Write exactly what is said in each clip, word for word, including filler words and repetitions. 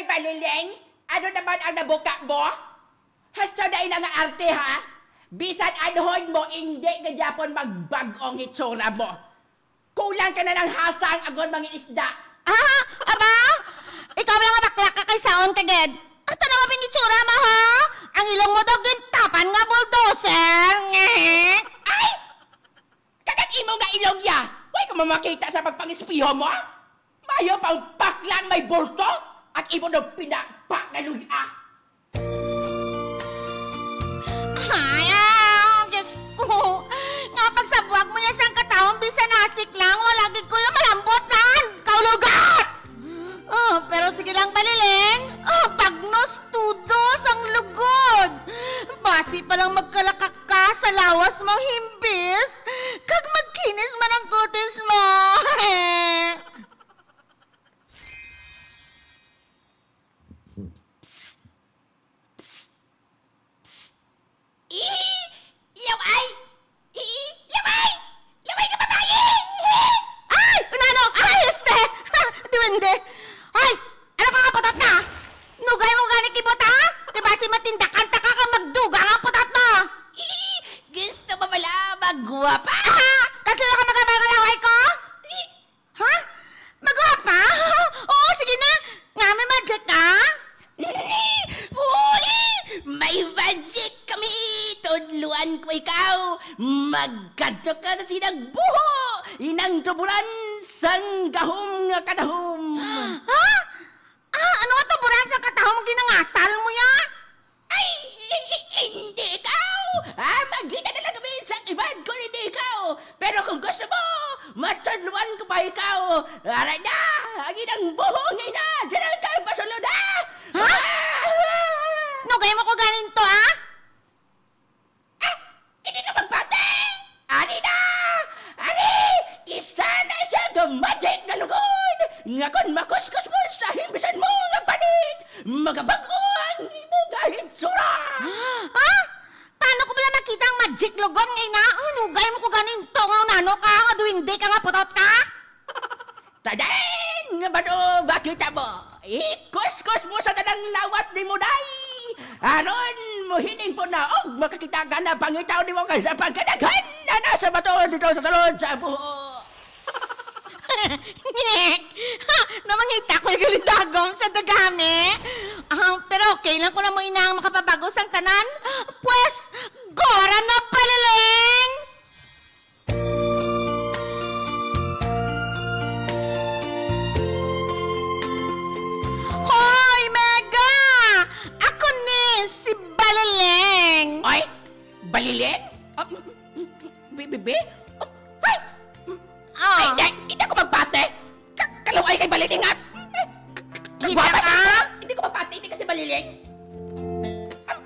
Paliling, ano naman ang nabuka mo? Hasta na ina nga arte, ha? Bisan anhon mo, indi ka gyapon magbag-ong hitsura mo. Kulang ka na lang hasang agod mangingisda. Ah, aba? Ikaw lang nga bakla ka kay saon ka gid. Ato na mabin itsura mo, ha? Ang ilong mo daw gintapan nga bulldozer. Ngek. Ay! Kag ang imo nga ilong ya, way ko mamakita sa pagpangispiho mo? Mayo pang baklang may bulto, ang imo daw pinakpak nga luy-a. Ay, ah, Diyos ko. Nga pagsabuag mo ya sang katahom, bisan asik lang, wala gid ko ya malambutan. Kaulugat! Ah, pero sige lang, Baliling. Ah, bagnos tudo sang lugod. Basi pa lang magkalakak ka sa lawas mo, himbis, kag magkinis man ang kutis mo. Psst! Psst! Psst! Ih! Laway! Ih! Laway! Laway nga babayi! Ih! Ay! Ano, ano? Ay, este! Duwende! Ay! Ano ka nga putot na? Nugay mo gani kibot, ha? Kay basi matindakan ta ka kag magdugang ang putot mo! Ih! Gusto mo bala magwapa? Ah! Kag sino ka magabal nga laway ko? Ih! Ha? Magwapa? Oo, sige na. Nga, may magic ka? Uy! May magic kami! Tudluan ko ikaw! Magkadto ka sa sinang buho! Inang tuburan sang gahom nga katahom! Ha? Ah, ano nga tuburan sang katahom ang ginangasal mo ya? Ay, i-, i-, hindi ikaw! Ah, magkita na lang kami sa iban kung hindi ikaw! Pero kung gusto mo, matudluan ko pa ikaw! Aray na! Ang inang buhong ina! Diyan ang kang pasulod, ha? Ha? Ah! Nugay mo ko ganin to, ha? Ah! Hindi ka magpati! Ari na! Ari! Isa na siya nga magic nga lugod! Nga kon makuskus mo sa himbisan mo nga panit, magabag-o ang imo nga hitsura! Ha? Paano ko bala makita ang magic lugod nga ina? Unugay mo ko ganin to nga unano ka, nga duwende ka, nga putot ka? Tadain nga bado makita mo, ikuskus mo sa tanang lawat ni mo, day. Aron mo hining po na og makakita ka na pangitaw nimo kay sa pagkadaghan na nasa bato dito sa sulod sa buho. Ngek! Ha! Namangita ko yung galindagom sa dagami. Ah, pero okay lang ko na mo inang makapabago sang tanan. Pues, gora na, Baliling! Hoy, Mega! Ako ni si Baliling! Ay, Baliling? Ah, mm, mm, mm, bi-, bi-, bi-, ah, ay! Mm, ah, ay, hindi, hindi ako magpate! Ka-, kaluoy kay Baliling, ah! Isa ka? Gwapa siya! Hindi ko magpate, hindi kasi Baliling! Ah,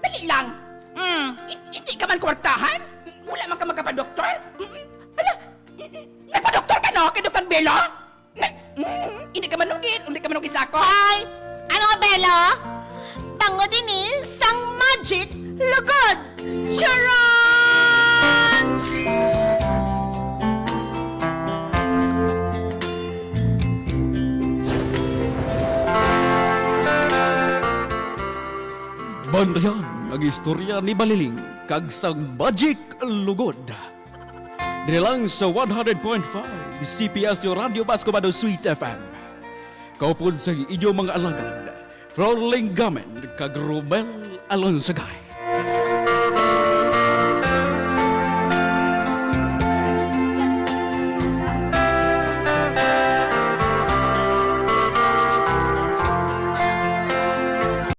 dali lang! Mm. Hi-, hindi ka man kwartahan? Wala man ka magkapadoktor? Mm, ala, mm, mm, nagpadoktor ka, no? Kay Doktor Belo? Na, mm, hindi ka manugid, hindi ka manugid sa ako. Hoy! Ano nga, Belo? Bangod ini sang magic lugod! Charan! Bantayan ang istorya ni Baliling kag sang magic lugod. Diri lang sa one hundred point five C P S U Radio Bascobado Sweet F M. Kaupod sa inyo mga alagad, Flor Lingamen kag Romel Alonsagay.